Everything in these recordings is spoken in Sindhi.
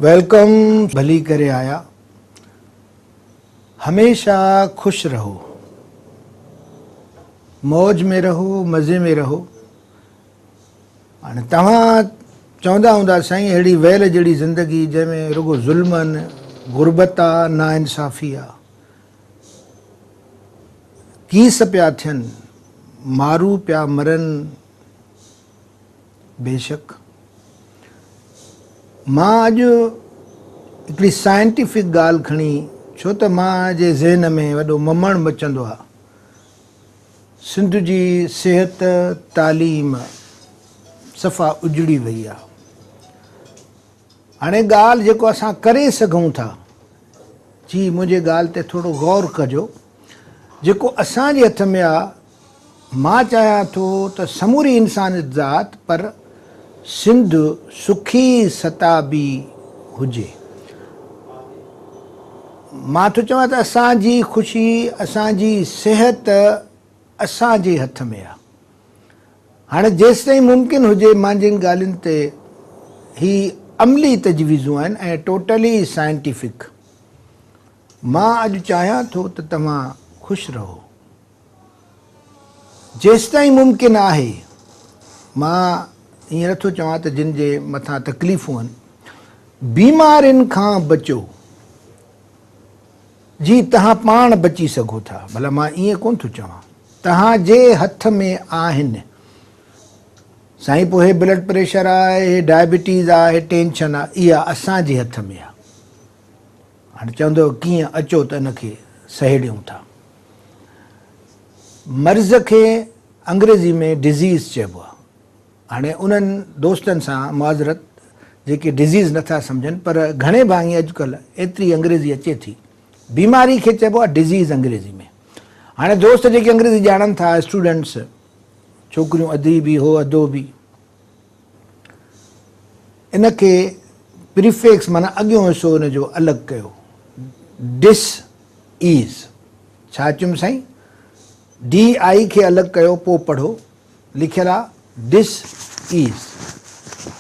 Welcome ڀلي ڪري آيا. هميشه خوش رهو. موج ۾ رهو مزي ۾ رهو. هاڻي توهان چوندا هوندا سائين اهڙي ويل جهڙي زندگي جنهن ۾ رڳو ظلم آهن، غربت آ، ناانصافي آ. ڪيس پيا ٿين، مارو پيا مرن. بيشڪ مان اڄ هڪڙي سائنٽيفڪ ڳالهه کڻي ڇو ته مان جي ذهن ۾ وڏو ممڻ مچندو آ سنڌ جي صحت تعليم صفا اجڙي وئي آ هاڻي ڳالهه جيڪو اسان ڪري سگهون ٿا جي منهنجي ڳالهه تي ٿورو غور ڪجو جيڪو اسان جي هٿ ۾ آ مان چاهيان ٿو ته سموري انسانيت ذات پر سنڌ سکي ستابي هجي. مان ٿو چوان ته اسان جي خوشي، اسان جي صحت اسان جي هٿ ۾ آ. هاڻي جيستائين ممڪن هجي مان جن ڳالهين تي هي عملي تجويزون آهن ۽ ٽوٽلي سائنٽيفڪ. مان اڄ چاهيان ٿو ته توهان خوش رهو. جيستائين ممڪن آهي، مان ائين نٿو چوان ته جن جي مٿان تڪليفون آهن، بيمارين کان بچو، جي توهان پاڻ بچي سگهو ٿا، ڀلا مان ائين ڪونه ٿو چوان، توهان جي هٿ ۾ آهن. سائين پوء هي بلڊ پريشر آهي، هي ڊائبٽيز آهي، هي ٽينشن آهي، اها اسان جي هٿ ۾ آهي. هاڻي چوندو ڪيئن اچو ته ان کي سهيڙيون ٿا. مرض کي انگريزي ۾ ڊزيز چئبو آهي. هاڻي انهن دوستن سان معذرت جيڪي ڊزيز نٿا سمجهن پر گهڻي ڀاڱي اڄڪلهه ايتري انگريزي اچي ٿي. بيماري کي چئبو آهي ڊزيز انگريزي ۾. هاڻي دوست جيڪي انگريزي ڄاڻن ٿا اسٽوڊنٽس ڇوڪريون ادي به هو ادو به ان کي پريفڪس معنيٰ اڳيون حصو ان جو الڳ ڪيو ڊس ايز ڇا چيم سائين ڊي I کي الڳ ڪيو پوء پڙهو لکيل آ ڊس ايز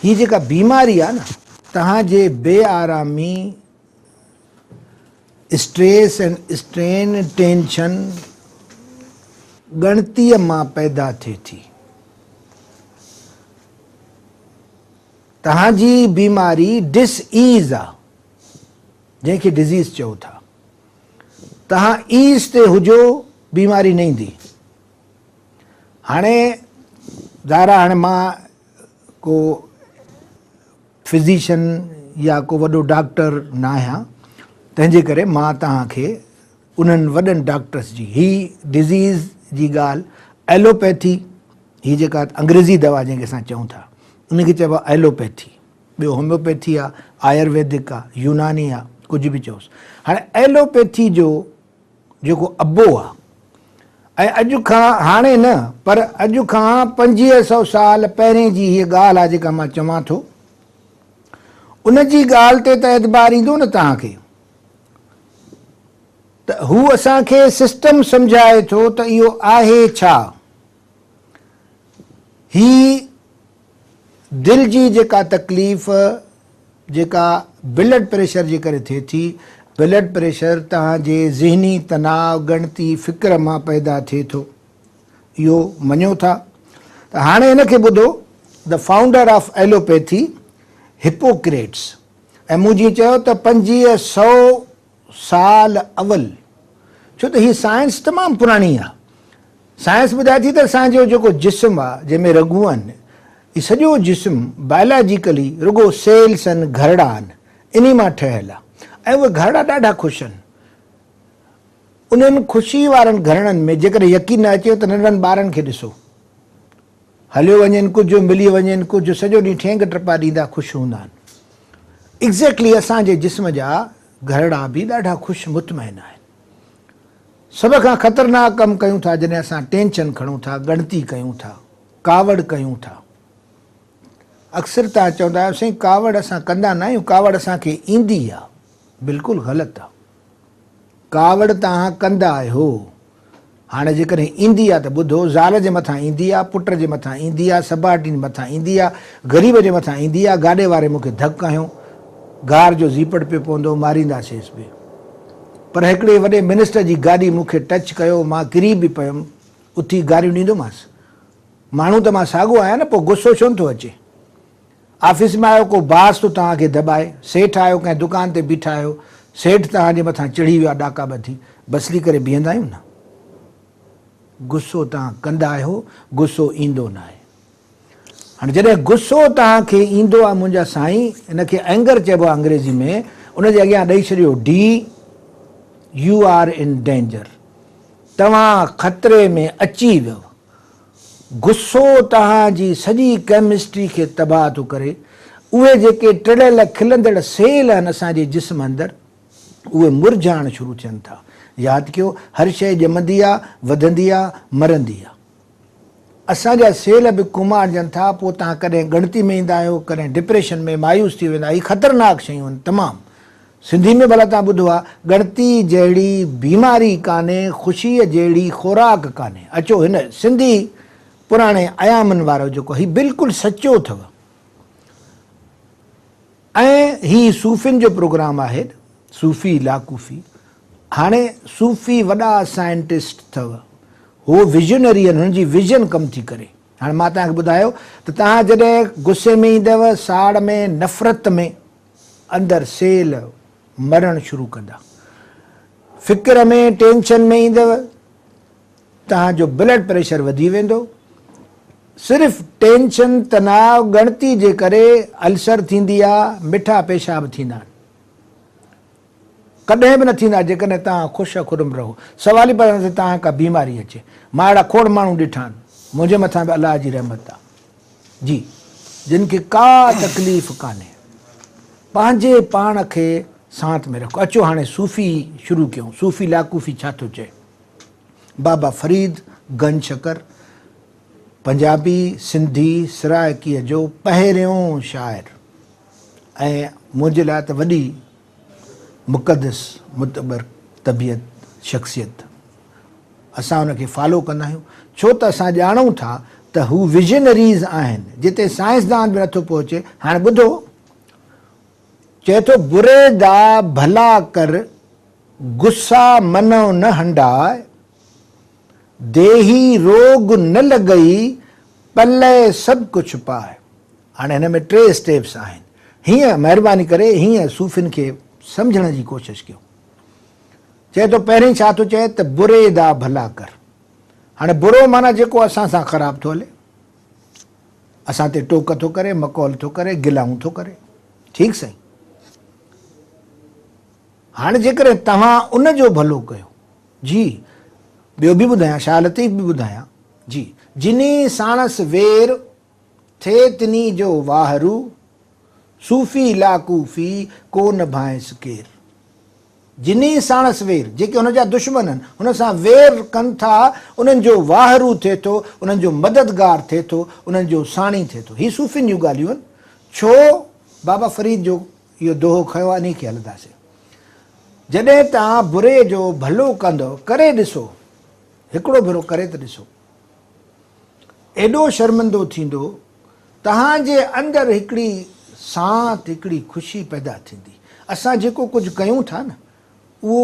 هي جيڪا بيماري آ نه توهان جي بي آرامي اسٽريس ۽ اسٽرين ٽينشن ڳڻتيء مان پيدا ٿئي ٿي. توهان جي بيماري ڊس ايز آ جنهن کي ڊزيز چئو ٿا. توهان ايز تي هجو بيماري نه ايندي. هاڻي ظاهر آ هاڻي مان ڪو فزيشن يا ڪو وڏو ڊاڪٽر نه آهيان تنهن جي ڪري مان توهان کي انهن وڏن ڊاڪٽرس جي هي ڊزيز جي ڳالهه ايلوپيٿي هي جيڪا انگريزي دوا جنهن کي اسان چئون ٿا ان کي چئبو آهي ايلوپيٿي ٻيو هوميوپيٿي آهي آيورويدڪ آهي يوناني آهي ڪجهه به چئوس هاڻي ايلوپيٿي جو جيڪو ابو آ ۽ اڄ کان هاڻي نه پر اڄ کان 25 سئو سال پهرين جي هيء ڳالهه آ جيڪا مان چوان ٿو ان جي ڳالهه تي ته اعتبار ايندو نه توهان کي ته هو اسان کي سسٽم سمجهائي ٿو ته اهو آهي ڇا؟ هي دل جي جيڪا تڪليف جيڪا بلڊ پريشر جي ڪري ٿئي ٿي، بلڊ پريشر توهان جي ذهني تناء، ڳڻتي، فڪر مان پيدا ٿئي ٿو. اهو مڃو ٿا ته هاڻي ان کي ٻڌو The founder of Allopathy، Hippocrates ۽ مون جيئن چيو ته 25 سئو سال اول ڇو ته هي سائنس تمام پراڻي آهي. سائنس ٻڌائي ٿي ته اسان جو جيڪو جسم آهي جنهن ۾ رڳون آهن هي سڄو جسم بائلاجيڪلي رڳو سيلس آهن گهرڙا آهن انهي مان ٺهيل آهي ۽ اهي گهرڙا ڏاڍا خوش آهن انهن خوشي وارن گهرڙن ۾ جيڪڏهن يقين نه اچيو ته ننڍڙن ٻارن کي ڏسو هليو وڃين ڪجهه ملي وڃين ڪجهه سڄو ڏينهن ٺينگ ٽپا ڏيندا خوش هوندا آهن ايگزيڪٽلي اسان جي جسم جا گهرڙا به ڏاڍا خوش مطمئن آهن. سڀ کان خطرناڪ ڪم ڪيون ٿا جڏهن اسان ٽينشن کڻون ٿا، ڳڻتي ڪيون ٿا، ڪاوڙ ڪيون ٿا. اڪثر توهان چوندا آهيو سائين ڪاوڙ اسان ڪندا نه آهيون، ڪاوڙ اسان کي ايندي آ. بلڪل غلط آ. ڪاوڙ توهان ڪندا آهيو. هاڻي جيڪڏهن ايندي آ ته ٻڌو، زال جي مٿان ايندي آ، پٽ جي مٿان ايندي آ، سباٽين مٿان ايندي آ، غريب جي مٿان ايندي آ، گاڏي واري مون کي ڌڪ هنيو. گار جو زيپٽ پيو پوندو، مارينداسينس به. پر هڪڙي وڏي منسٽر جي گاڏي مون کي ٽچ ڪيو، مان ڪري به پيم، اٿي گاريون ڏيندومانس. ماڻهو ته مان ساڳو آهيان نه، پوء غصو ڇو نٿو اچي؟ آفيس ۾ آيو ڪو باس ٿو توهان کي دٻائي، سيٺ آيو ڪنهن دڪان تي بيٺا آهيو، سيٺ توهان جي مٿان چڙهي ويو آهي ڏاڪا ٻڌي، بسلي ڪري بيهندا آهيون نه. غصو توهان ڪندا آهيو، غصو ايندو ناهي. هاڻي جڏهن غصو توهان کي ايندو آهي منهنجا سائين، ان کي Anger چئبو آهي انگريزي ۾، ان جي اڳيان ڏئي ڇڏيو D، You are in danger، توهان خطري ۾ اچي ويو. غصو توهان جي سڄي ڪيمسٽري کي تباهه ٿو ڪري. اهي جيڪي ٽڙيل کلندڙ سيل آهن اسان جي جسم اندر، اهي مرجهائڻ شروع ٿين ٿا. ياد ڪيو، هر شيء ڄمندي آ، وڌندي آ، مرندي آ. اسان جا سيل به ڪوماڻجن ٿا، پوء توهان ڪڏهن ڳڻتي ۾ ايندا آهيو، ڪڏهن ڊپريشن ۾ مايوس ٿي ويندا آهيو. هي خطرناڪ شيون آهن تمام. سنڌي ۾ ڀلا توهان ٻڌو آ، ڳڻتي جهڙي بيماري ڪانهي، خوشيء جهڙي خوراڪ ڪانهي. اچو هن سنڌي پراڻي ايامن وارو جيڪو هي بلڪل سچو اٿو. ۽ هي صوفين جو پروگرام آهي صوفي لاڪوفي هاڻي صوفي وڏا سائنٽسٽ اٿو هو ويزنري آهن هن جي ويزن ڪم ٿي ڪري هاڻي مان توهان کي ٻڌايو ته توهان جڏهن غصي ۾ ايندو ساڙ ۾ نفرت ۾ اندر سيل مرڻ شروع ڪندا فڪر ۾ ٽينشن ۾ ايندو توهان جو بلڊ پريشر وڌي ويندو. صرف ٽينشن، تناء، ڳڻتي جي ڪري السر ٿيندي آ، مٺا پيشاب ٿيندا آهن. ڪڏهن به نه ٿيندا جيڪڏهن توهان خوش خرم رهو. سوال ئي پيدا نه ٿئي توهان کي ڪا بيماري اچي. مان اهڙا کوڙ ماڻهو ڏٺا آهن. منهنجي مٿان به الله جي رحمت آ. جي جن کي ڪا تڪليف ڪانهي. پنهنجي پاڻ کي سانت ۾ رکو. اچو هاڻي صوفي شروع ڪيون. صوفي لاڪوفي ڇا ٿو چئي؟ بابا فريد گنج شڪر پنجابي، سنڌي، سرائڪيء جو پهريون شاعر ۽ منهنجي لاء ته وڏي مقدس متبرڪ طبيعت شخصيت. اسان ان کي فالو ڪندا آهيون ڇو ته اسان ڄاڻون ٿا ته هو ويزنريز آهن جتي سائنسدان به نٿو پهچي. هاڻي ٻڌو چئي ٿو بري دا ڀلا ڪر غصا منو نه هنڊاء، ديهي روڳ نه لڳئي، پلئه سڀ ڪجهه پاء. هاڻي هن ۾ ٽي اسٽيپس آهن. هيئن مهرباني ڪري هيئن صوفين کي سمجهڻ جي ڪوشش ڪيو. چئي ٿو پهرين ڇا ٿو چئي ته بري دا ڀلا ڪر. هاڻي برو معنيٰ جيڪو اسان سان خراب ٿو هلي، اسان تي ٽوڪ ٿو ڪري، مقول ٿو ڪري، گلائون ٿو ڪري. ٺيڪ سائين. هاڻ جيڪڏهن توهان ان جو ڀلو ڪيو. جي، ٻيو به ٻڌايان، شاهه لطيف به ٻڌايان. جي، جني ساڻس وير، ٿئي تني جو واهرو، صوفي لا ڪوفي، ڪو نه ڀانئس ڪير. جني ساڻس وير، جيڪي هن جا دشمن آهن، هن سان وير ڪن ٿا، انهن جو واهرو ٿئي ٿو، انهن جو مددگار ٿئي ٿو، انهن جو ساڻي ٿئي ٿو. هي صوفين جون ڳالهيون آهن. ڇو بابا فريد جو اهو دوهو کنيو آهي انهي کي هلنداسين. جڏهن توهان بري جو ڀلو ڪندؤ، ڪري ڏسو، هڪڙو ڀيرو ڪري ته ڏسو، ايڏو شرمندو ٿيندو، توهان جي اندر هڪڙي سانت، هڪڙي خوشي پيدا ٿيندي. اسان جيڪو ڪجهه ڪيون ٿا نه، اهو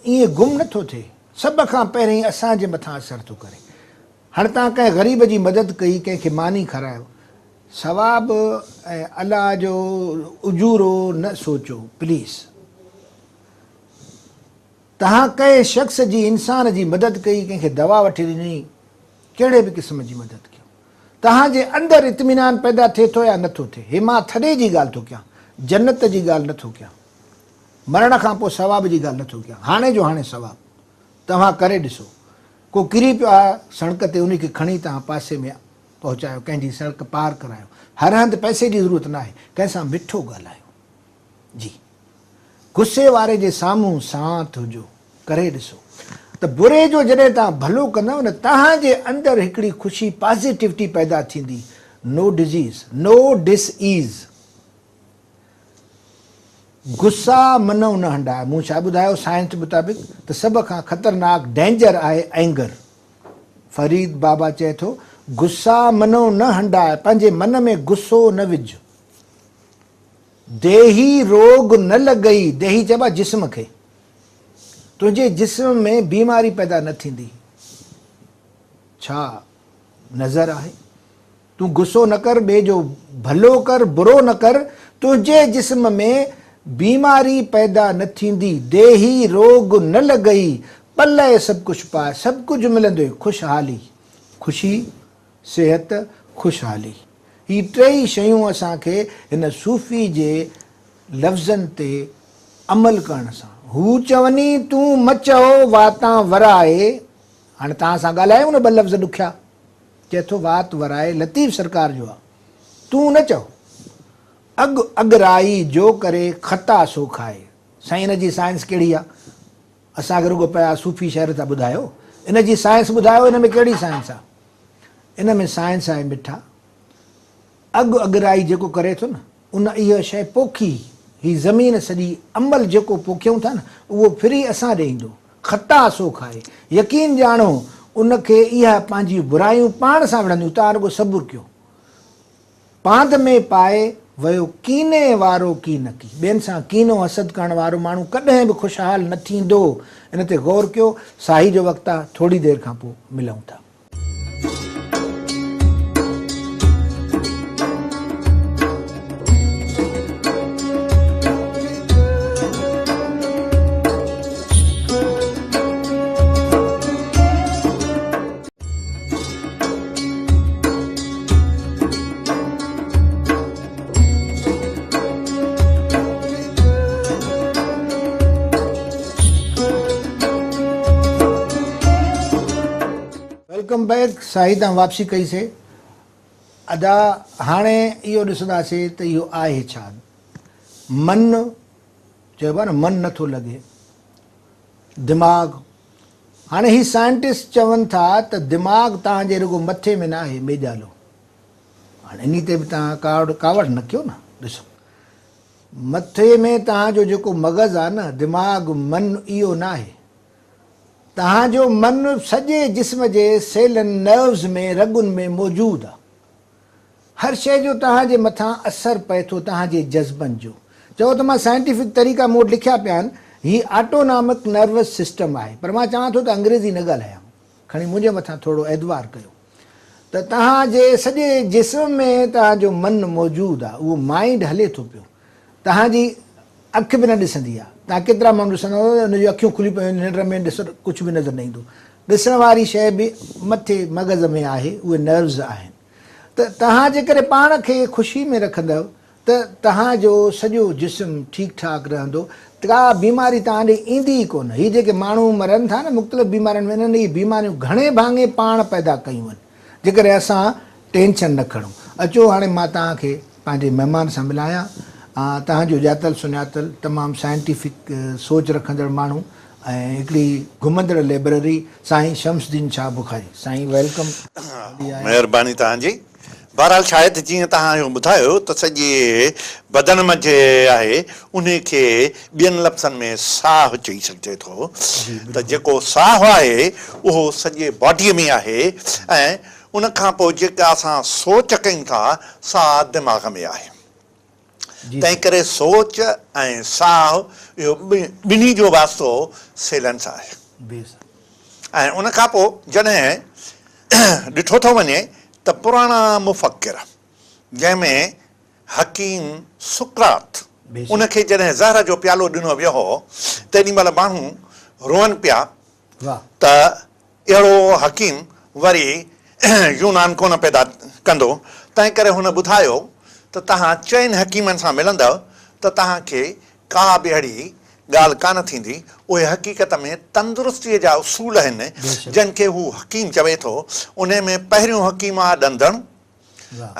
ائين گم نه ٿو ٿئي، سڀ کان پهرين اسان جي مٿان اثر ٿو ڪري. هاڻي توهان ڪنهن غريب جي مدد ڪئي، ڪنهن کي ماني کارايو، ثواب ۽ الله جو اجورو نه سوچو پليز. توهان ڪنهن شخص جي انسان جي مدد ڪئي ڪنهن کي دوا وٺي ڏني ڪهڙي به قسم جي مدد ڪيو توهان جي اندر اطمينان پيدا ٿئي ٿو يا نٿو ٿئي هي مان ٿڏي جي ڳالهه ٿو ڪيان جنت جي ڳالهه نٿو ڪيان مرڻ کان پوء ثواب جي ڳالهه نٿو ڪيان هاڻي جو هاڻي ثواب توهان ڪري ڏسو ڪو ڪري پيو آهي سڙڪ تي انهي کي کڻي توهان پاسي ۾ پهچايو، ڪنهن جي سڙڪ پار ڪرايو، هر هنڌ پئسي جي ضرورت ناهي، ڪنهن سان مٺو ڳالهايو. جي غصي واري جي سامهون سانت هجو، ڪري ڏسو ته بري جو جڏهن توهان ڀلو ڪندؤ نه توهان جي اندر هڪڙي خوشي پازيٽوٽي پيدا ٿيندي، نو ڊزيز، نو ڊس ايز. غصا منئون نه هنڊاء. مون ڇا ٻڌايو سائنس مطابق ته سڀ کان خطرناڪ ڊينجر آهي اينگر. فريد بابا چئي ٿو غصا منئون نه هنڊاء پنهنجي من ۾ غصو نه وجهه. ديهي روڳ نه لڳئي، ديهي چئبو آهي جسم کي، تنهنجي جسم ۾ بيماري پيدا نه ٿيندي. ڇا نظر آهي؟ تون غصو نه ڪر، ٻئي جو ڀلو ڪر، برو نه ڪر، تنهنجي جسم ۾ بيماري پيدا نه ٿيندي، ديهي روڳ نه لڳئي، پلئه سڀ ڪجهه پاء، سڀ ڪجهه ملندوئي، خوشحالي، خوشي، صحت، خوشحالي. هي ٽيئي شيون اسان کي هن صوفي جي لفظن تي عمل ڪرڻ سان. هو چوني تون م چئو واتان ورائي، هاڻي توهان سان ڳالهايون نه ٻه لفظ ڏکيا، چئي ٿو وات ورائي لطيف سرڪار جو آ، تون نه چئو اڳ اڳرائي جو ڪري خطا سو کائي. سائين ان جي سائنس ڪهڙي آ؟ اسان کي رڳو پيا صوفي شعر ٿا ٻڌايو، ان جي سائنس ٻڌايو ان ۾ ڪهڙي سائنس آ؟ ان ۾ سائنس آهي مٺا، اڳ اڳرائي جيڪو ڪري ٿو نه، ان اها شيء پوکي، هي زمين سڄي عمل جيڪو پوکيون ٿا نه، اهو ڦري اسان ڏي ايندو. خطا سو کائي. يقين ڄاڻو ان کي اها پنهنجيون برايون پاڻ سان وڙهنديون، توهان رڳو صبر ڪيو. پاند ۾ پائي ويو ڪيني وارو ڪينڪي. ٻين سان ڪينو حسد ڪرڻ وارو ماڻهو ڪڏهن به خوشحال نه ٿيندو. ان تي غور ڪيو. ساهي جو وقت آ، ٿوري دير کان پوء ملون ٿا. Welcome back ساهي تان واپسي ڪئي سي ادا هاڻي اهو ڏسنداسي ته اهو آهي ڇا من چئبو آهي نه من نٿو لڳي دماغ هاڻي هي سائنٽسٽ چون ٿا ته دماغ توهان جي رڳو مٿي ۾ ناهي ميڄالو. هاڻي انهي تي به توهان ڪاوڙ ڪاوڙ نه ڪيو نه. ڏسو مٿي ۾ توهان جو جيڪو مغز آهي نه دماغ من اهو ناهي. توهان جو من سڄي جسم جي سيلن نروز ۾ رڳن ۾ موجود آهي. هر شيء جو توهان جي مٿان اثر پئي ٿو توهان جي جذبن جو. چئو ته مان سائنٽيفڪ طريقا مون وٽ لکيا پيا آهن، هي آٽونامڪ نروس سسٽم آهي پر مان چوان ٿو ته انگريزي نه ڳالهايان، کڻي منهنجي مٿان ٿورڙو اعتبار ڪيو ته توهان جي سڄي جسم ۾ توهان جو من موجود آهي، اهو مائينڊ هلي ٿو پيو، توهان جي اک به نه ڏسندي آهي، توهان ڪيترا ماڻهو ڏسندا هوندا ته ان جون اکيون کلي پيون آهن ننڊ ۾ ڏسو ته ڪجهه به نظر نه ايندو، ڏسڻ واري شيء به مٿي مغز ۾ آهي، اهي نروز آهن. ته توهان جيڪڏهن پاڻ کي خوشي ۾ رکندؤ ته توهان جو سڄو جسم ٺيڪ ٺاڪ رهندو، ڪا بيماري توهان ڏي ايندي ئي ڪونه. هي جيڪي ماڻهو مرن ٿا نه مختلف بيمارين ۾ انهن اهي بيماريون گهڻي ڀاڱي پاڻ پيدا ڪيون آهن. جيڪڏهن اسان ٽينشن نه کڻون. اچو هاڻي مان توهان کي پنهنجي مهمان سان ملايان. توهان جو ڄاتل سڃاتل تمام سائنٽيفڪ سوچ رکندڙ ماڻهو ۽ هڪڙي گهمندڙ لئبرري سائين شمس الدين شاهه بخاري سائين welcome. مهرباني توهان جي. بهرحال شايد جيئن توهان اهو ٻڌايو ته سڄي بدن منجهه آهي انهي کي ٻين لفظن ۾ ساهه چئي سگهجي ٿو ته جيڪو ساهه آهي اهو سڄي باڊي ۾ آهي ۽ ان کان پوء جيڪا اسان سوچ ڪيون ٿا سا دماغ ۾ آهي. تنهنڪري سوچ ۽ ساهه اهو ٻنهي جو واسطو سيلن سان آهي. ۽ ان کان پوء جڏهن ڏٺو ٿو وڃي ته پراڻا مفڪر جنهن ۾ حڪيم سقراط ان کي جڏهن زهر جو پيالو ڏنو ويو هو تيڏي مهل ماڻهو روئن پيا ته اهڙو حڪيم وري يونان ڪونه پيدا ڪندو، تنهنڪري هن ٻڌايو ته توهان چئن حڪيمن سان ملندؤ ته توهان کي ڪا به اهڙي ڳالهه ڪانه ٿيندي. اهي حقيقت ۾ تندرستيء جا اصول آهن، جن کي هو حڪيم چوي ٿو. انهي ۾ پهريون حڪيم آهي ڏندڻ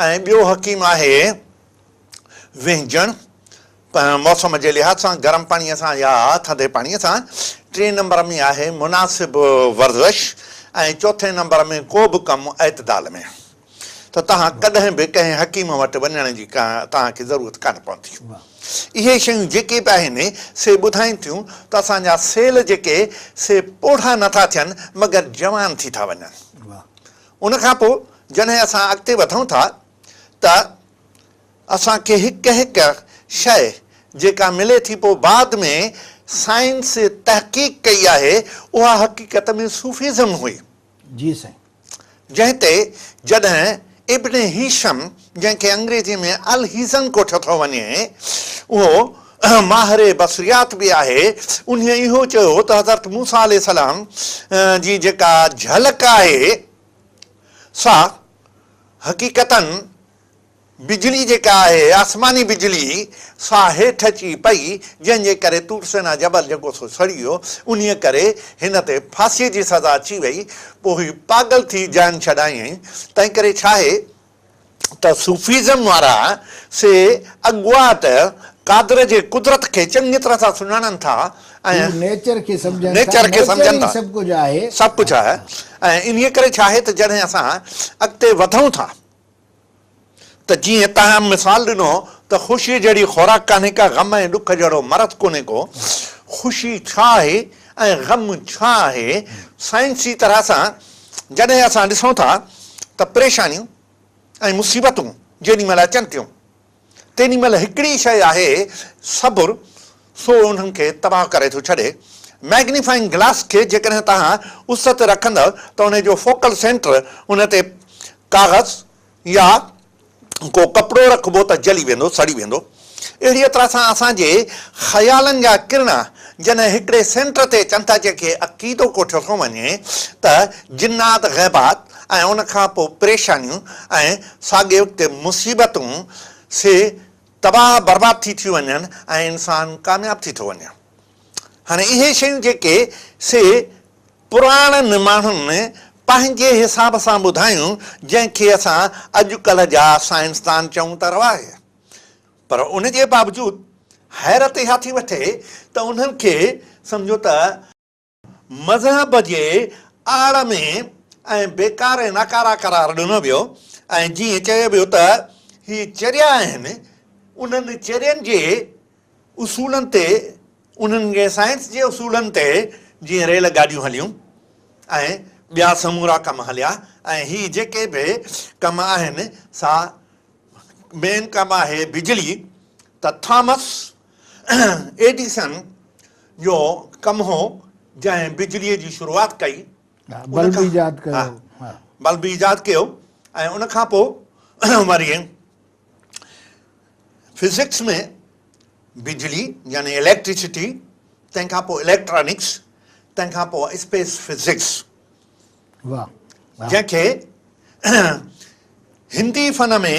۽ ٻيو حڪيم آهي وهنجڻ، موسم جي لحاظ سان گرم پاڻيء سان يا ٿڌي پاڻيء سان، ٽئين نمبر ۾ آهي مناسب ورزش ۽ چوٿين نمبر ۾ ڪو به ڪم اعتدال ۾ ته توهان ڪڏهن به ڪنهن حڪيم وٽ وڃڻ جي توهان کي ضرورت ڪانه پوندي. اهي شيون جيڪي به آهن سي ٻڌائين ٿيون ته اسان جا سيل جيڪي سي پوڙها نٿا ٿين مگر جوان ٿي ٿا وڃن. ان کان پوء جڏهن اسان اڳتي وڌون ٿا ته اسان کي هڪ هڪ شيء جيڪا ملي ٿي پوء بعد ۾ سائنس تحقيق ڪئي آهي اها حقيقت ۾ صوفيزم هئي. جي سائين. جنهن تي جڏهن ابن هيشم جنهن کي انگريزي ۾ الهيزن ڪوٺيو ٿو وڃي اهو ماهر بصريات به آهي انهيء اهو چيو ته حضرت موسيٰ عليه السلام جي جيڪا جهلڪ آهي سا حقيقتاً بجلي جيڪا آهي، آسماني بجلي، سا هيٺ اچي پئي، جنهن جي ڪري طور سينا جبل جيڪو سو سڙي ويو، انهيء ڪري هن تي ڦاسيء جي سزا اچي وئي، پوء هي پاڳل ٿي جان ڇڏايائين، تنهنڪري ڇاهي ته صوفيزم وارا سي اڳواٽ قادر جي قدرت کي چڱيء طرح سان سڃاڻن ٿا ۽ هو نيچر کي سمجهن ٿا، نيچر کي نيچر سمجهن ئي ٿا، سڀ ڪجهه آهي. سڀ ڪجهه آهي ۽ انهيء ڪري ڇاهي ته جڏهن اسان اڳتي وڌون ٿا ته جيئن توهان مثال ڏنو ته خوشيء جهڙي خوراڪ ڪانهي ڪا، غم ۽ ڏک جهڙو مرض ڪونهي ڪو. خوشي ڇا آهي ۽ غم ڇا آهي؟ سائنسي طرح سان جڏهن اسان ڏسون ٿا ته پريشانيون ۽ مصيبتون جيڏي مهل اچن ٿيون تيڏي مهل هڪڙي شيء آهي صبر سو انهن کي تباهه ڪري ٿو ڇڏي. مئگنيفائنگ گلاس کي جيڪڏهن توهان اس تي رکندؤ ته ان جو فوڪل سينٽر ان تي ڪاغذ يا ڪو ڪپڙو رکبو ته جلي ويندو، سڙي ويندو. اهڙيء طرح سان اسان جي خيالن جا ڪرڻا جڏهن هڪڙي سينٽر تي اچن ٿا جنهن کي عقيدو ڪوٺيو ٿو وڃي ته جنات غيبات ۽ ان کان پوء پريشانيون ۽ ساڳئي وقت مصيبتون سي تباهه برباد ٿي ٿيون وڃن ۽ انسان ڪامياب ٿي ٿو وڃي. هاڻي اهي شيون جيڪي سي پراڻن ماڻهن پنهنجي حساب سان ٻڌايون جنهن کي اسان اڄڪلهه جا سائنسدان چئون ته روا آهي پر ان جي باوجود حيرت اها ٿي وٺي ته انهن کي سمجهو ته مذهب جي آڙ ۾ ۽ بيڪار ۽ ناڪارا قرار ڏنو ويو ۽ جيئن چيو ويو ته هي چريا آهن انهن چرين جي اصولن تي انهن کي سائنس جي اصولن تي جيئن ريل گاڏيون هليون ۽ ٻيا سمورا ڪم هليا ۽ هي جيڪي به ڪم آهن سا مين ڪم آهي بجلي ته ٿامس ايڊيسن جو ڪم هو جنهن بجلي جي شروعات ڪئي بلب ايجاد ڪيو بلب ايجاد ڪيو ۽ ان کان پوء وري فزڪس ۾ بجلي يعني اليڪٽرسٽي، تنهن کان پوء اليڪٽرانڪس، تنهن کان پوء اسپيس فزڪس، جنهن کي هندي فن ۾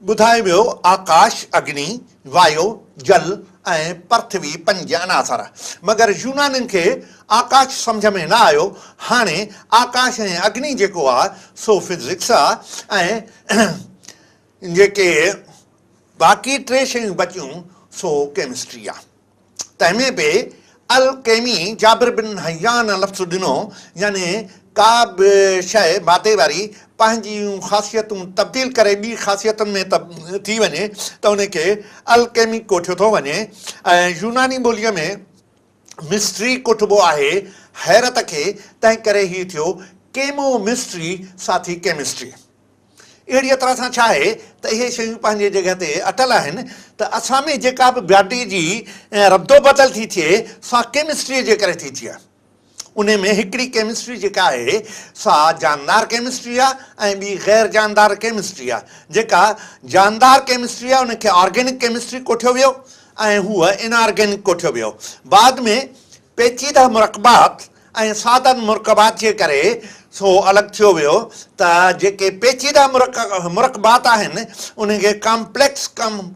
ٻڌايو ويو آڪاش، اگني، وايو، جل ۽ پرٿوي پنج عناصر. مگر يونانين کي آڪاش سمجهه ۾ نه آيو. هاڻي آڪاش ۽ اگني جيڪو آ سو فزڪس آ ۽ جيڪي باقي ٽي شيون بچيون سو ڪيمسٽري آ. تنهن ۾ به الڪيمي جابر بن حيان لفظ ڏنو يعني ڪا به شيء مادي واري پنهنجيون خاصيتون تبديل ڪري ٻي خاصيتن ۾ ٿي وڃي ته ان کي الڪيمي ڪوٺيو ٿو وڃي ۽ يوناني ٻوليء ۾ مسٽري ڪوٺبو آهي حيرت کي تنهن ڪري هي ٿيو ڪيمو مسٽري ساٿي ڪيمسٽري. اهڙيء طرح سان ڇا آهي ته اهي شيون پنهنجي جڳهه تي اٽل آهن ته اسان ۾ جيڪا به باڊي جي ردوبدل ٿي ٿئي سا ڪيمسٽريء جي ڪري ٿي ٿئي. انهي ۾ هڪڙي ڪيمسٽري جيڪا آهي سا جاندار ڪيمسٽري آهي ۽ ٻي غير جاندار ڪيمسٽري آهي. جيڪا جاندار ڪيمسٽري آهي ان کي آرگينڪ ڪيمسٽري ڪوٺيو ويو ۽ هوء ان آرگينڪ ڪوٺيو ويو. بعد ۾ پيچيده مرڪبات ۽ سادن مرڪبات جي ڪري سو الڳ ٿيو ويو ته جيڪي پيچيده مرڪبات آهن انهن کي ڪامپليڪس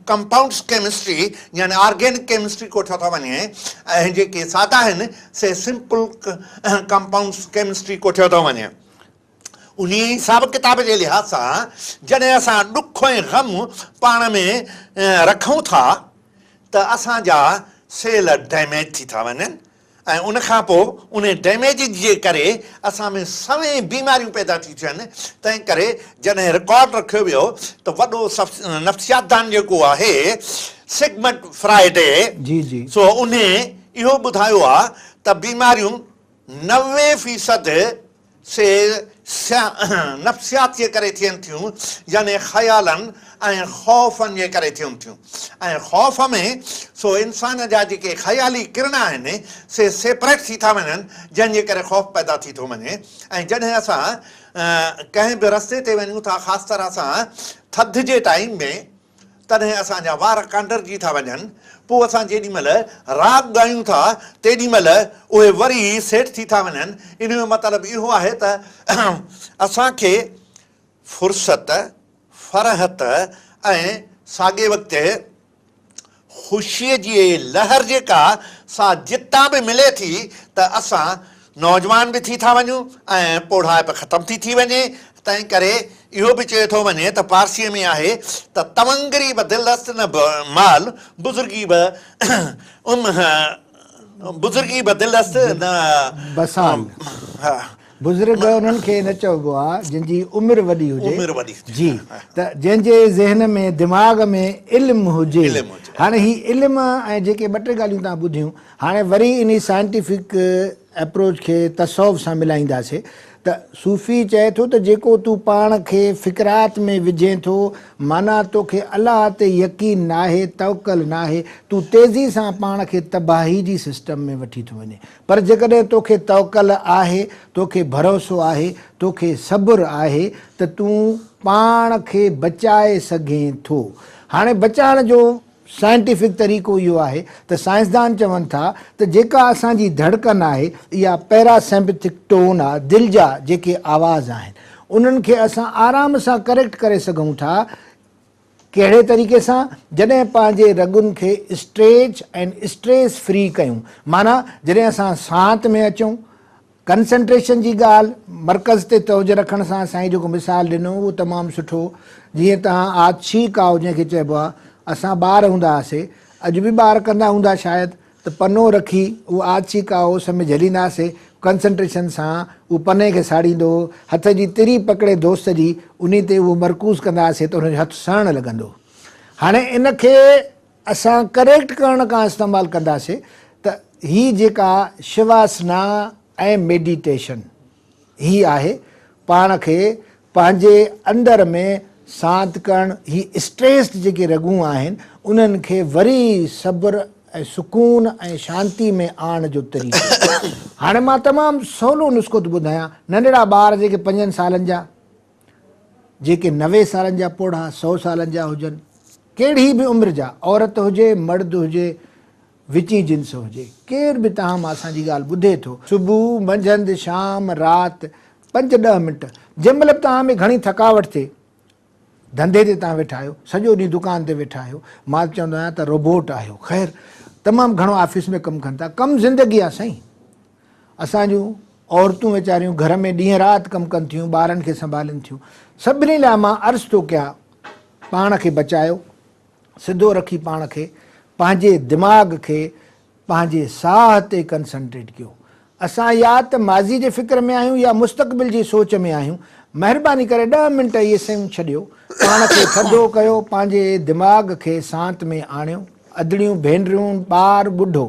ڪمپائونڊس ڪيمسٽري يعني آرگينڪ ڪيمسٽري ڪوٺيو ٿو وڃي ۽ جيڪي سادا آهن سي سمپل ڪمپائونڊس ڪيمسٽري ڪوٺيو ٿو وڃي. انهيء حساب ڪتاب جي لحاظ سان جڏهن اسان ڏک ۽ غم پاڻ ۾ رکون ٿا ته اسان جا سيل ڊيميج ٿي ٿا وڃن ۽ ان کان پوء انهي ڊيميج جي ڪري اسان ۾ سوين بيماريون پيدا ٿي ٿين، تنهن ڪري جڏهن رڪارڊ رکيو ويو ته وڏو نفسياتدان جيڪو آهي سگمنڊ فرائيڊ جي جي. سو انهي اهو ٻڌايو آ ته بيماريون 90 فيصد سي نفسيات جي ڪري ٿين ٿيون يعني خيالن ۽ خوفن جي ڪري ٿين ٿيون ۽ خوف ۾ سو انسان جا جيڪي خيالي ڪرڻا آهن سي سيپريٽ ٿي ٿا وڃن جنهن جي ڪري خوف پيدا ٿي ٿو وڃي ۽ جڏهن اسان ڪنهن به رستي تي وڃون ٿا خاص طرح سان ٿڌ جي ٽائيم ۾ تڏهن اسان جا وار ڪانڊرجي ٿا وڃن، پوء اسان جيڏي مهل راڳ ڳايون ٿا، تيڏي مهل اهي وري سيٽ ٿي ٿا وڃن. ان جو مطلب اهو آهي ته اسان کي فرصت، فرحت ۽ ساڳئي وقت خوشيء جي لهر جيڪا سا جتان به ملي ٿي ته اسان نوجوان به ٿي ٿا وڃون ۽ پوڙهائپ ختم ٿي ٿي وڃي، تنهن ڪري اهو به چيو ٿو وڃي ته پارسيء ۾ آهي ته تونگري به دل است نه مال، بزرگي به ام بزرگي به دل است نه بسال. بزرگ انهن کي نه چئبو آ جن جي عمر وڏي هجي، عمر وڏي هجي جي ته جنهن جي ذهن ۾ دماغ ۾ علم هجي. علم هجي. هاڻي هي علم ۽ جيڪي ٻه ٽي ڳالهيون توهان ٻڌيون هاڻي وري انهي سائنٽيفڪ اپروچ کي تصوف سان ملائينداسي ته صوفي چئي ٿو ته جيڪو تون پاڻ کي فڪرات ۾ وجهين ٿو معنيٰ توکي الله تي يقين ناهي توڪل ناهي تون تيزي سان پاڻ کي تباهي جي سسٽم ۾ وٺي ٿو وڃين پر جيڪڏهن توکي توڪل آهي توکي ڀروسو آهي توکي صبر آهي ته تون پاڻ کي بچائي سگهين ٿو هاڻي بچائڻ جو سائنٽيفڪ طريقو اهو آهي ته سائنسدان چون ٿا ته جيڪا اسان جي ڌڙڪن آهي اها پيراسيمپٿڪ ٽون آ دل جا جيڪي آواز آهن انهن کي اسان آرام سان ڪريڪٽ ڪري سگهون ٿا ڪهڙي طريقي سان جڏهن پنهنجي رڳن کي اسٽريچ ۽ اسٽريس فري ڪيون معنيٰ جڏهن اسان سانت ۾ اچون ڪنسنٽريشن جي ڳالهه، مرڪز تي توجه رکڻ سان سائين جيڪو مثال ڏنو اهو تمام سٺو جيئن توهان آتشي ڪائو جنهن کي چئبو آهي اسان ٻار هوندا هئاسي اڄ به ٻار ڪندا هوندا شايد ته پنو رکي اهو آتشي ڪائو اس ۾ جهليندا هئاسي ڪنسنٽريشن سان اهو پني کي ساڙيندو هو هٿ جي تري پڪڙي دوست جي انهي تي اهو مرڪوز ڪندا هئاسي ته ان جو هٿ سڙڻ لڳندو هاڻي ان کي اسان ڪريڪٽ ڪرڻ کان استعمال ڪنداسي ته هي جيڪا شواسنا ۽ ميڊيٽيشن هي آهي پاڻ کي پنهنجي اندر ۾ سانت ڪرڻ هي اسٽريسڊ جيڪي رڳون آهن انهن کي وري صبر ۽ سڪون ۽ شانتي ۾ آڻڻ جو طريقو. هاڻي مان تمام سولو نسخو ٿو ٻڌايان ننڍڙا ٻار جيڪي پنجن سالن جا جيڪي 90 سالن جا پوڙها 100 سالن جا هجن ڪهڙي به عمر جا، عورت هجي، مرد هجي، وچين جنس هجي، ڪير به توهان مان اسان جي ڳالهه ٻڌي ٿو، صبح، منجهند، شام، رات، پنج ڏهه منٽ، جنهن مهل به توهان ۾ گهڻي ٿڪاوٽ ٿئي، ڌنڌي تي توهان ويٺا آهيو، سڄو ڏينهن دڪان تي ويٺا آهيو، مان ته چوندو آهيان ته روبوٽ آهيو، خير تمام گهڻو آفيس ۾ ڪم ڪن ٿا، ڪم زندگي آهي سائين، اسان جون عورتون ويچاريون گهر ۾ ڏينهن رات ڪم ڪن ٿيون، ٻارن کي سنڀالين ٿيون، سڀني لاء مان عرض ٿو ڪيان پاڻ کي بچايو، سڌو رکي پاڻ کي، پنهنجي دماغ کي پنهنجي ساهه تي ڪنسنٽريٽ ڪيو. اسان يا ته ماضي جي فڪر ۾ آهيون يا مستقبل جي سوچ ۾ آهيون. مهرباني ڪري ڏهه منٽ اهي شيون ڇڏيو، پاڻ کي ٿڌو ڪيو، پنهنجي دماغ کي سانت ۾ آڻيو. ادڙيون، ڀينريون، ٻار، ٻڍو،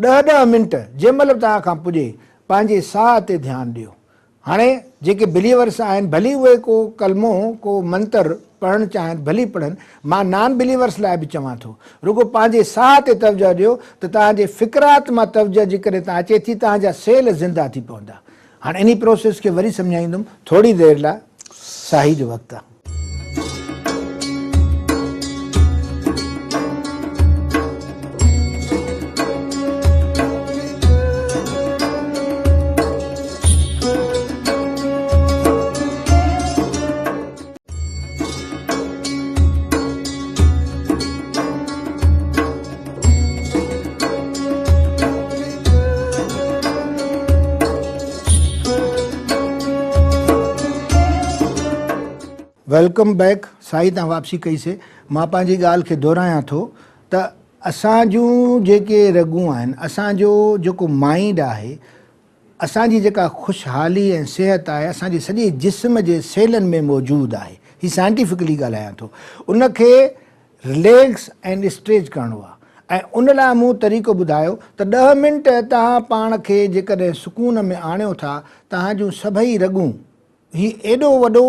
ڏهه ڏهه منٽ جنهن مهل به توهان کان پڄي، پنهنجي ساهه تي ڌيان ڏيو. هاڻي جيڪي بليورس آهن ڀلي اهي ڪو ڪلمو ڪو منتر پڙهڻ چاهين ڀلي پڙهن، مان نان بليورس لاء به چوان ٿو رڳو پنهنجي ساهه تي توجهه ڏيو ته توهان جي فڪرات مان توجهه جيڪڏهن تان اچي ٿي توهان جا سيل زنده ٿي پوندا. هاڻي انهي پروسيس کي وري سمجهائيندم ٿوري دير لاء ساهي جو وقت آ. Welcome back سائين تان واپسي ڪئي سي مان پنهنجي ڳالهه کي دهرايان ٿو ته اسان جون جيڪي رڳون آهن اسان جو جيڪو مائنڊ آهي اسان جي جيڪا خوشحالي ۽ صحت آهي اسان جي سڄي جسم جي سيلن ۾ موجود آهي هي سائنٽيفڪلي ڳالهايان ٿو ان کي رليڪس ۽ اسٽريچ ڪرڻو آهي ۽ ان لاء مون طريقو ٻڌايو ته ڏهه منٽ توهان پاڻ کي جيڪڏهن سڪون ۾ آڻيو ٿا توهان جون سڀئي رڳون هي ايڏو وڏو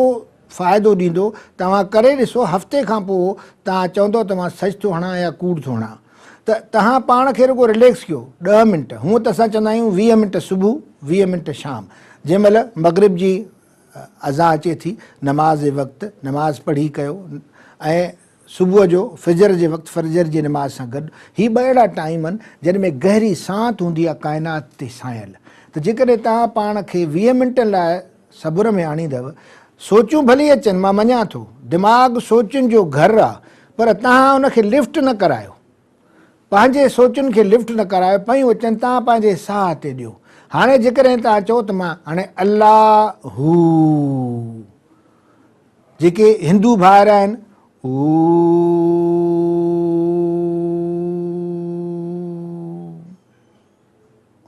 فائدو ڏيندو، توهان ڪري ڏسو، هفتي کان پوء توهان چوندؤ ته مان سچ ٿو هڻان يا ڪوڙ ٿو هڻان. ته توهان پاڻ کي رڳو رليڪس ڪيو ڏهه منٽ، هونء ته اسان چوندا آهيون 20 منٽ صبح 20 منٽ شام، جنهن مهل مغرب جي اذان اچي ٿي نماز جي وقت نماز پڙهي ڪيو ۽ صبح جو فجر جي وقت فجر جي نماز سان گڏ، هي ٻه اهڙا ٽائيم آهن جن ۾ گهري سانت هوندي آهي ڪائنات تي سانيل ته جيڪڏهن توهان پاڻ کي 20 منٽن لاء صبر ۾ آڻيندؤ، سوچون ڀلي اچن مان مڃان ٿو دماغ سوچن جو گهر آ پر توهان ان کي لفٽ نه ڪرايو پنهنجي سوچن کي لفٽ نه ڪرايو پيون اچن توهان پنهنجي ساهه تي ڏيو هاڻي جيڪڏهن توهان چئو ته مان هاڻي الله هو جيڪي هندو ڀائر آهن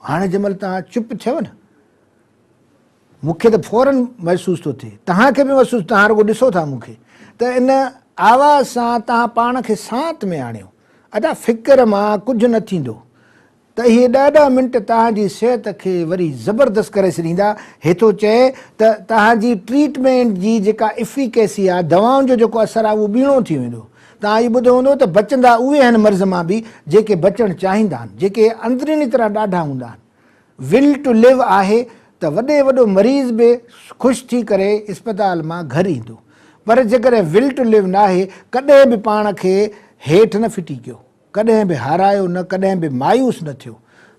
هاڻي جنهن مهل توهان چپ ٿيو نه مون کي ته فورن محسوس ٿو ٿئي، توهان کي به محسوس، توهان رڳو ڏسو ٿا مون کي ته ان آواز سان توهان پاڻ کي سانت ۾ آڻيو. ادا فڪر مان ڪجهه نه ٿيندو ته اهي ڏهه ڏهه منٽ توهان جي صحت کي وري زبردست ڪري ڇڏيندا. هي ٿو چئي ته توهان جي ٽريٽمينٽ جي جيڪا افيڪيسي آهي، دوائن جو جيڪو اثر آهي اهو ٻيڻو ٿي ويندو. توهان اهو ٻڌو هوندو ته بچندا اهي آهن مرض مان به جيڪي بچڻ چاهيندا آهن، جيڪي اندروني طرح ڏاڍا هوندا آهن. Will to live آهي ته وڏي وڏو مريض به خوش ٿي ڪري اسپتال مان گهر ايندو پر جيڪڏهن Will to live ناهي ڪڏهن به پاڻ کي هيٺ نه ڦٽي ڪيو ڪڏهن به هارايو نه ڪڏهن به مايوس نه ٿيو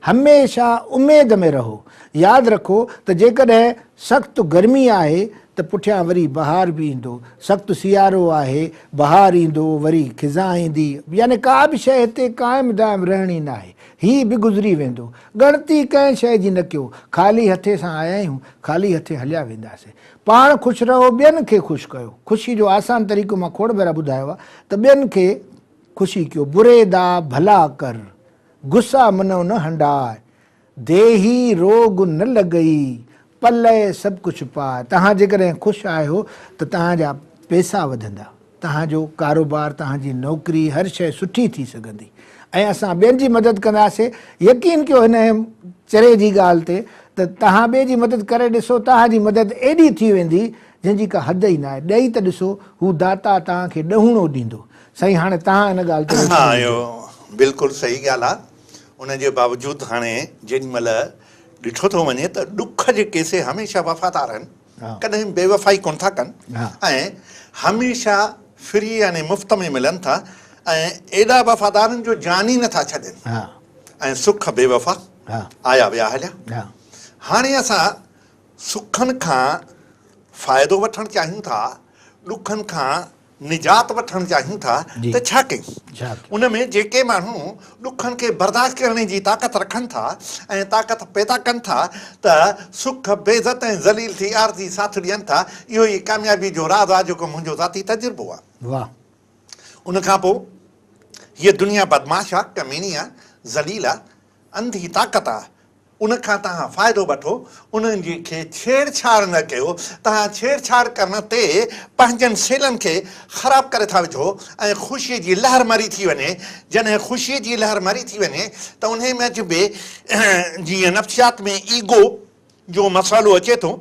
هميشه اميد ۾ رهو ياد رکو ته جيڪڏهن سخت گرمي آهي ته پٺيان وري بهار به ايندو سخت سيارو آهي بهار ايندو وري خزان ايندي يعني ڪا به شيء هتي قائم دائم رهڻي ناهي هي به گذري ويندو. ڳڻتي ڪنهن شيء جي نه ڪيو. خالي هٿي سان آيا آهيون، خالي هٿي هليا وينداسين. پاڻ خوش رهو، ٻين کي خوش ڪيو. خوشي جو آسان طريقو مان کوڙ ڀيرا ٻڌايو آهي ته ٻين کي خوشي ڪيو. بري دا ڀلا ڪر، غصا منهن نه هنڊاء، ديهي روڳ نه لڳئي، پلئه سڀ ڪجهه پاء. توهان جيڪڏهن خوش آهيو ته توهان جا پئسا وڌندا. توهان جو ڪاروبار، توهان جي نوڪري، هر شيء سٺي ٿي سگهندي ۽ اسان ٻين جي مدد ڪنداسين. يقين ڪيو هن چري جي ڳالهه تي ته توهان ٻئي جي مدد ڪري ڏسو، توهان جي مدد ايڏي ٿي ويندي جنهن جي ڪا حد ئي ناهي. ڏئي ته ڏسو، هو داتا توهان کي ڏهوڻو ڏيندو. سائين هاڻي توهان ان ڳالهه تي روشني ها وجهو. اهو بلڪل صحيح ڳالهه آ. ان جي باوجود هاڻي جيڏي مهل ڏٺو ٿو وڃي ته ڏک جيڪي سي هميشه وفادار آهن. ڪڏهن بي وفائي ڪونه ٿا ڪن ۽ هميشه فري يعني مفت ۾ ملن ٿا ۽ ايڏا وفادار آهن جو جان ئي نٿا ڇڏين ۽ سک بي وفا آيا ويا هليا. هاڻي اسان سکن کان فائدو وٺڻ چاهيون ٿا، ڏکن کان نجات وٺڻ چاهيون ٿا ته ڇا ڪيون؟ ان ۾ جيڪي ماڻهو ڏکن کي برداشت ڪرڻ جي طاقت رکن ٿا ۽ طاقت پيدا ڪن ٿا ته سک بي عزت ۽ ذليل ٿي عارضي ساٿ ڏين ٿا. اهو ئي ڪاميابي جو راز آهي جيڪو منهنجو ذاتي تجربو آهي. ان کان پوء هيء دنيا بدمعاش آهي، ڪميڻي آهي، ذليل آهي، انڌي طاقت آهي. ان کان توهان فائدو وٺو، انهن جي کي ڇيڙ ڇاڙ نه ڪيو، توهان ڇيڙ ڇاڙ ڪرڻ تي پنهنجن سيلن کي خراب ڪري ٿا وجهو ۽ خوشيء جي لهر مري ٿي وڃي، جڏهن خوشيء جي لهر مري ٿي وڃي ته انهي منجهه به جيئن نفسيات ۾ ايگو جو مسئلو اچي ٿو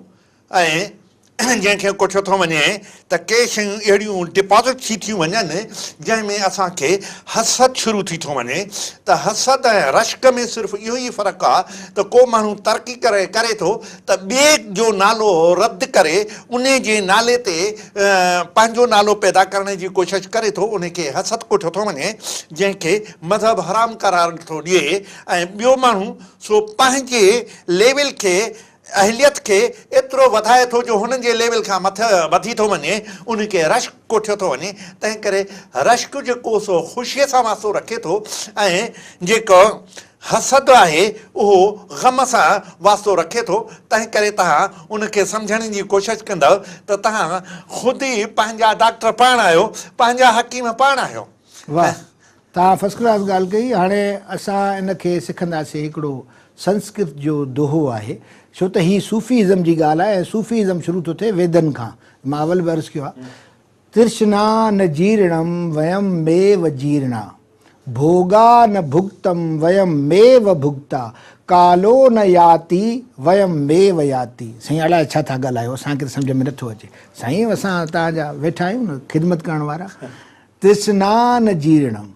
۽ جنهن کي ڪوٺيو ٿو وڃي ته ڪي شيون اهڙيون ڊپازٽ ٿي ٿيون وڃن جنهن ۾ اسان کي حسد شروع ٿي ٿو وڃي ته حسد ۽ رشڪ ۾ صرف اهو ئي فرق آ ته ڪو ماڻهو ترقي ڪري ڪري ٿو ته ٻئي جو نالو رد ڪري انهي جي نالي تي پنهنجو نالو پيدا ڪرڻ جي ڪوشش ڪري ٿو انهي کي حسد ڪوٺيو ٿو وڃي جنهن کي مذهب حرام قرار ٿو ڏئي ۽ ٻيو ماڻهو سو پنهنجي ليول کي اهليت کي ايترو وڌائي ٿو جو هنن جي ليول کان مٿي وڌي ٿو وڃي، ان کي رشڪ ڪوٺيو ٿو وڃي، تنهن ڪري رشڪ جيڪو سو خوشيء سان واسطو رکي ٿو ۽ جيڪو حسد آهي اهو غم سان واسطو رکي ٿو، تنهن ڪري توهان ان کي سمجهڻ جي ڪوشش ڪندؤ ته توهان خود ئي پنهنجا ڊاڪٽر پاڻ آهيو، پنهنجا حڪيم پاڻ آهيو. واهه توهان فرسٽ ڪلاس ڳالهه ڪئي هاڻي اسان ان کي سکنداسين هڪڙو سنسڪرت جو دوهو آهي ڇو ته هي صوفي ازم جي ڳالهه آهي ۽ صوفي ازم شروع ٿو ٿئي ويدن کان مان اول به عرض ڪيو آهي ترشنا نه جيرڻم ويم ميو جيرڻا ڀوڳا نه ڀڳتم ويم ميو ڀڳتا، ڪالو نه ياتي ويم ميو ياتي. سائين الائي ڇا ٿا ڳالهايو اسان کي ته سمجهه ۾ نٿو اچي. سائين اسان توهان جا ويٺا آهيون نه خدمت ڪرڻ وارا. ترسنا نه جيرڻم.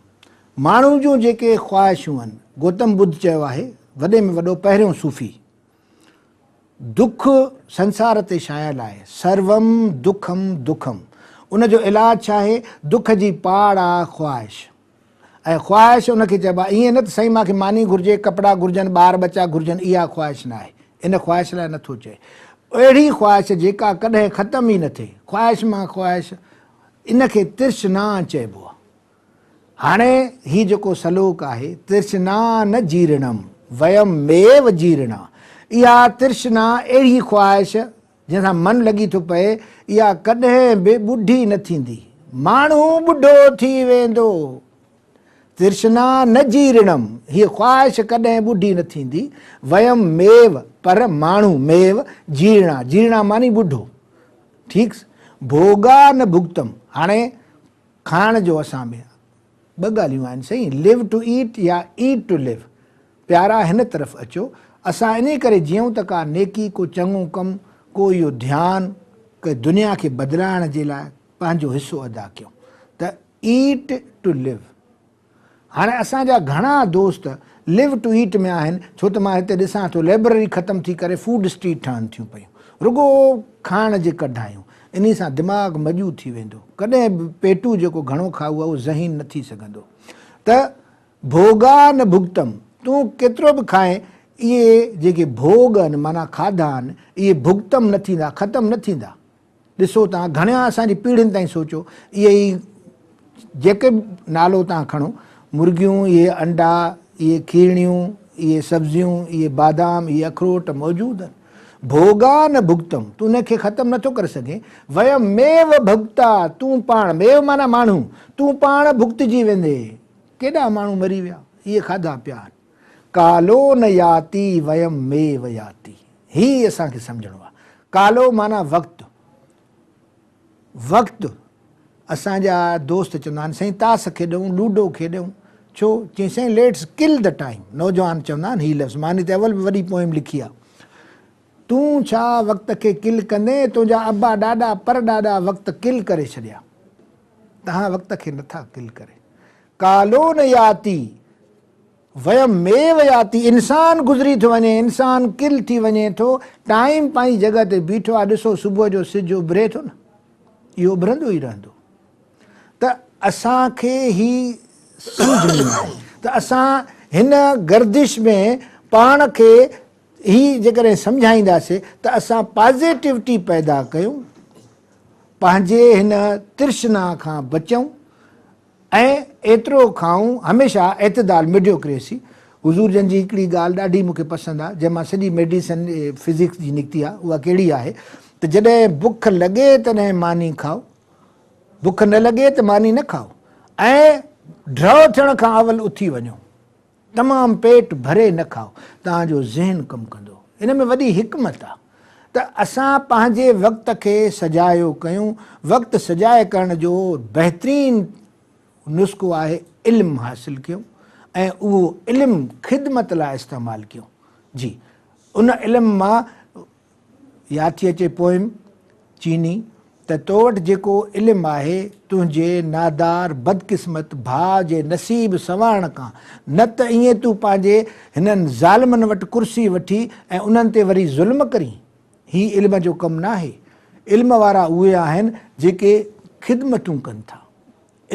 ماڻهو جون جيڪي خواهشون آهن، گوتم ٻڌ چيو آهي، وڏي ۾ وڏو پهريون صوفي، دک سنسار تي ڇانيل آهي، سروم دکم دکم، ان جو علاج ڇا آهي؟ دک جي پاڙ آ خواهش ۽ خواهش ان کي چئبو آهي، ائين نه ته سائين مان کي ماني گهرجي، ڪپڙا گهرجن، ٻار ٻچا گهرجن، اها خواهش نه آهي، ان خواهش لاء نٿو چئي، اهڙي خواهش جيڪا ڪڏهن ختم ئي نه ٿئي، خواهش مان خواهش، ان کي ترشنا چئبو آهي. هاڻي هي جيڪو سلوڪ آهي، ترشنا نه جيرڻم، ويم ميو جيرڻا، اها ترشنا اهڙي خواهش جنهن سان من لڳي ٿو پئي، اها ڪڏهن به ٻڍي نه ٿيندي. ماڻهو ٻڍو ٿي ويندو. ترشنا نه جيرڻم، هيء خواهش ڪڏهن ٻڍي نه ٿيندي، ويم ميو، پر ماڻهو، ميو، جيرڻا، جيرڻا معني ٻڍو. ٺيڪ، ڀوڳا نه ڀڳتم، هاڻي کائڻ جو اسان ۾ ٻه ڳالهيون آهن سائين لو ٽو ايٽ يا ايٽ ٽو لو پيارا هن طرف اچو اسان انهي ڪري جيئون ته ڪا نيڪي ڪو چڱو ڪم ڪو اهو ڌيان ڪي دنيا کي بدلائڻ جي لاء پنهنجو حصو ادا ڪيون ته ايٽ ٽو لو هاڻي اسان جا گهڻا دوست لو ٽو ايٽ ۾ آهن ڇو ته مان هتي ڏسان ٿو لئبرري ختم ٿي ڪري فوڊ اسٽريٽ ٺهن ٿيون پيون رڳو کائڻ جي ڪڍ آهيون انهي سان دماغ مڄو ٿي ويندو ڪڏهن به پيٽو جيڪو گهڻو کائو آهي اهو ذهين نه ٿي سگهندو ته ڀوڳا نه ڀڳتم تون ڪيترو به کائين اهي جيڪي ڀوڳ آهن معنيٰ کاڌا آهن اهي ڀڳتم نه ٿيندا ختم نه ٿيندا. ڏسو توهان گهڻيان اسان جي پيڙهين تائين سوچو اهي ئي جيڪي به نالو توهان کڻو مرغيون اهي انڊا اهي کيرڻيون اهي سبزيون اهي بادام اهي اخروٽ موجود آهن ڀوڳا نه ڀڳتم تون ان کي ختم نٿو ڪري سگهين ويم ميو ڀڳتا تون پاڻ ميو معنيٰ ماڻهو تون پاڻ ڀڳتجي ويندي ڪيڏا ماڻهو مري ويا اهي کاڌا پيا آهن ڪالو نه ياتي ويم ميو ياتي. هي اسان کي سمجهڻو آهي. ڪالو معنيٰ وقت. وقت اسان جا دوست چوندا آهن سائين تاس کيڏون، لوڊو کيڏون. ڇو؟ چيائين سائين ليٽس ڪل the time. نوجوان چوندا آهن هي لفظ. مان هتي اول به وڏي پوئم لکي آهي. تون ڇا وقت کي ڪل ڪندين، تنهنجا ابا ڏاڏا پر ڏاڏا وقت ڪل ڪري ڇڏيا. توهان وقت کي نٿا ڪل ڪري. ڪالو نه ياتي. ويم ميو ياتي، انسان گذري ٿو وڃي، انسان ڪل ٿي وڃي ٿو، ٽائيم پنهنجي جڳهه تي بيٺو آهي، ڏسو صبح جو سج اڀري ٿو نه، اهو اڀرندو ئي رهندو. ته اسان کي هي سمجهڻو آهي ته اسان هن گردش ۾ پاڻ کي هي جيڪڏهن سمجهائينداسي ته اسان پازيٽوٽي پيدا ڪيون، پنهنجي هن ترشنا کان بچون، ۽ ايترو کائون هميشه اعتدال Mediocracy حضور جن جي هڪڙي ڳالهه ڏاڍي مون کي پسند آ جنهن مان سڄي ميڊيسن فزڪس جي نڪتي آ اها ڪهڙي آهي ته جڏهن بک لڳي تڏهن ماني کائو بک نه لڳي ته ماني نه کائو ۽ ڍؤ ٿيڻ کان اول اٿي وڃو تمام پيٽ ڀري نه کائو توهان جو ذهن ڪم ڪندو. ان ۾ وڏي حڪمت آ ته اسان پنهنجي وقت کي سجايو ڪيون. وقت سجائي ڪرڻ جو بهترين نسخو آهي علم حاصل ڪيون ۽ اهو علم خدمت لاء استعمال ڪيون. جي ان علم مان ياد ٿي اچي پوئم چيني ته تو وٽ جيڪو علم آهي تنهنجي نادار بدقسمت ڀاء جي نصيب سنوارڻ کان نه ته ائين تون پنهنجي هنن ظالمن وٽ ڪرسي وٺي ۽ انهن تي وري ظلم ڪرين هي علم جو ڪم ناهي علم وارا اهي آهن جيڪي خدمتون ڪن ٿا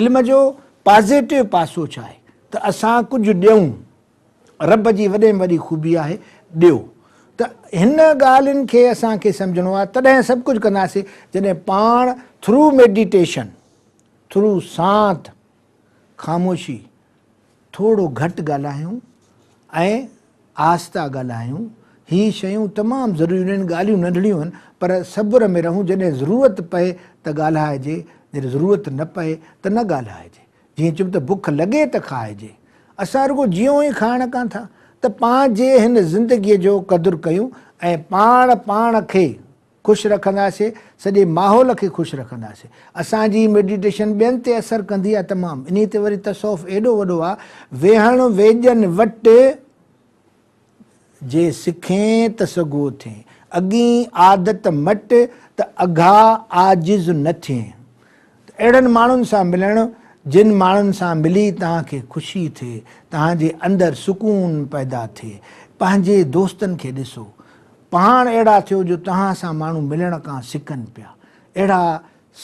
علم جو پازيٽو پاسو ڇا آهي ته اسان ڪجهه ڏيون رب جي وڏي ۾ وڏي خوبي آهي ڏيو ته هن ڳالهين کي اسان کي سمجهڻو آهي تڏهن سڀ ڪجهه ڪنداسين جڏهن پاڻ ٿرو ميڊيٽيشن ٿرو سانت خاموشي ٿورو گهٽ ڳالهايون ۽ آهسته ڳالهايون هي شيون تمام ضروري آهن ڳالهيون ننڍڙيون آهن پر صبر ۾ رهون جڏهن ضرورت پئي ته ڳالهائجي جڏهن ضرورت نه پئي ته نه ڳالهائجي جيئن چئبو ته بک لڳي ته کائجي. اسان رڳو جيئون ئي کائڻ ڪان ٿا ته پنهنجي هن زندگيء جو قدر ڪيون ۽ پاڻ پاڻ کي خوش رکنداسي، سڄي ماحول کي خوش رکنداسي. اسان جي ميڊيٽيشن ٻين تي اثر ڪندي آ تمام. انهي تي وري تصوف ايڏو وڏو آ، ويهڻ ويڄن وٽ جي سکين ته سگهو ٿئين، اڳين عادت مٽ ته اگها عاجز نه ٿئين. ته اهڙن ماڻهن سان ملڻ جن ماڻهن سان ملي توهان کي خوشي ٿئي، توهان جي اندر سڪون پيدا ٿئي. پنهنجي دوستن کي ڏسو، پاڻ اهڙا ٿيو جو توهان سان ماڻهو ملڻ کان سڪن پيا. اهڙا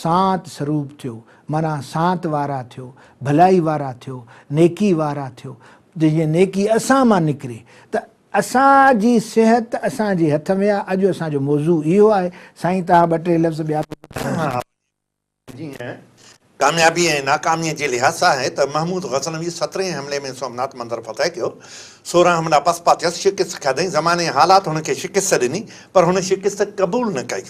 سانت سروپ ٿيو، معنيٰ سانت وارا ٿيو، ڀلائي وارا ٿيو، نيڪي وارا ٿيو، جيئن نيڪي اسان مان نڪري ته اسان جي صحت اسان جي هٿ ۾ آهي. اڄ اسان جو موضوع اهو آهي. سائين توهان ٻه ٽي لفظ ٻيا به ٻڌايو. جيئن ڪاميابي ۽ ناڪاميء جي لحاظ سان آهي ته محمود غزنوي سترهين حملي ۾ سومناٿ مندر فتح ڪيو، 16 حملا پسپا ٿيس، شڪست کاڌائين، زماني ۽ حالات هن کي شڪست ڏني، پر هن شڪست قبول نه ڪئي.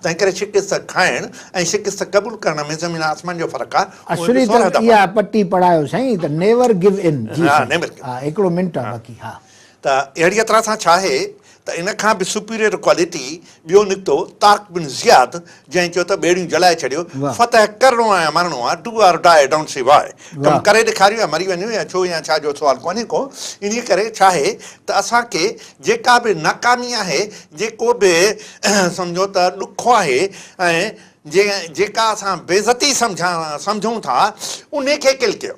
تنهنڪري شڪست کائڻ ۽ شڪست قبول ڪرڻ ۾ زمين آسمان جو فرق آهي، اهي به اصلي ته 16 دفعا. اها پٽي پڙهايو سائين ته نيور گيو ان جي سائين ها هڪڙو منٽ آ باقي ها. ته اهڙيء طرح سان ڇا آهي ته ان کان به سپيريئر ڪوالٽي ٻيو نڪتو طارق بن زياد جنهن چيو ته ٻيڙيون جلائي ڇڏيو، فتح ڪرڻو آ يا مرڻو آ، do or die don't say why, ڪم ڪري ڏيکاريو يا مري وڃو يا ڇو يا ڇا جو سوال ڪونهي ڪو، انهيء ڪري ڇا آهي ته اسان کي جيڪا به ناڪامي آهي، جيڪو به سمجهو ته ڏک آهي ۽ جيڪا اسان بيعزتي سمجهون ٿا انهي کي ڪل ڪيو.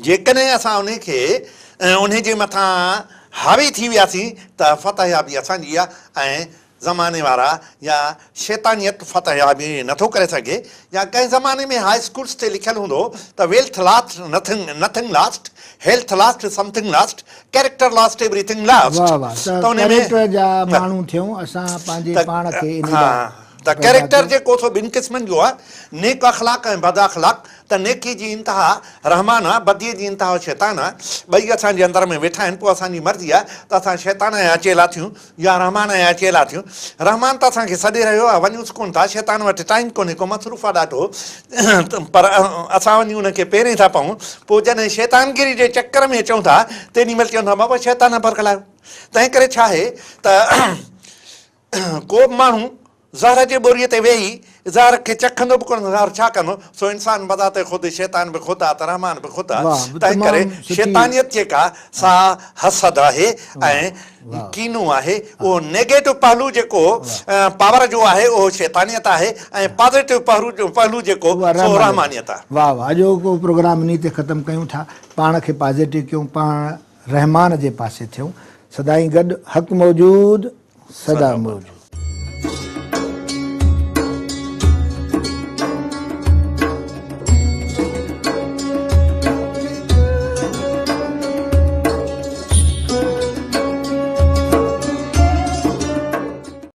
جيڪڏهن اسان انهي کي انهي جي مٿان حاوي ٿي وياسين ته فتحيابي اسان جي آهي ۽ زماني وارا يا شيطانيت فتحيابي نٿو ڪري سگهي يا ڪنهن زماني ۾ هاء اسڪولس تي لکيل هوندو هو ته wealth last nothing last, health last something last, character last everything last واه واه ته ته انهي ۾ ڪريڪٽر جا ماڻهو ٿيون اسان پنهنجي ته پاڻ کي انهي ها لاء ته پيدا ڪريڪٽر ڪيو. جيڪو سو ٻن قسمن جو آهي نيڪ اخلاق ۽ بد اخلاق ته نيڪي جي انتها رحمان آ، بديء جي انتها شيطان آ، ٻئي اسان جي اندر ۾ ويٺا آهن، پوء اسان جي مرضي آ ته اسان شيطان جا چيلا ٿيون يا رحمان جا چيلا ٿيون. رحمان ته اسان کي سڏي رهيو آ، وڃونس ڪونه ٿا، شيطان وٽ ٽائيم ڪونهي ڪو، مصروف آ ڏاڍو، پر اسان وڃي ان کي پيرين ٿا پئون، پوء جڏهن شيطانگيري جي چڪر ۾ اچون ٿا، تيڏي مهل چون ٿا بابا شيطان برغلايو. تنهنڪري ڇا آهي ته. ڪو به ماڻهو زهر جي ٻوريء تي ويهي زهر کي چکندو به ڪونه ته زهر ڇا ڪندو؟ سو انسان بذات خود شيطان به خود آ ته رحمان به خود آ. واهه تنهن ڪري تمام سٺي شيطانيت جيڪا سا حسد آهي واهه ۽ واهه ڪينو آهي. اهو نيگيٽو پهلو جيڪو پاور جو آهي اهو شيطانيت آهي ۽ پازيٽو پهلو جيڪو اها سو رحمانيت. رحمانيت آهي. واهه واهه اڄوڪو پروگرام انهي تي ختم ڪيون ٿا. پاڻ کي پازيٽو ڪيون پاڻ رحمان جي پاسي ٿيون. سدائين گڏ حق موجود سدا موجود.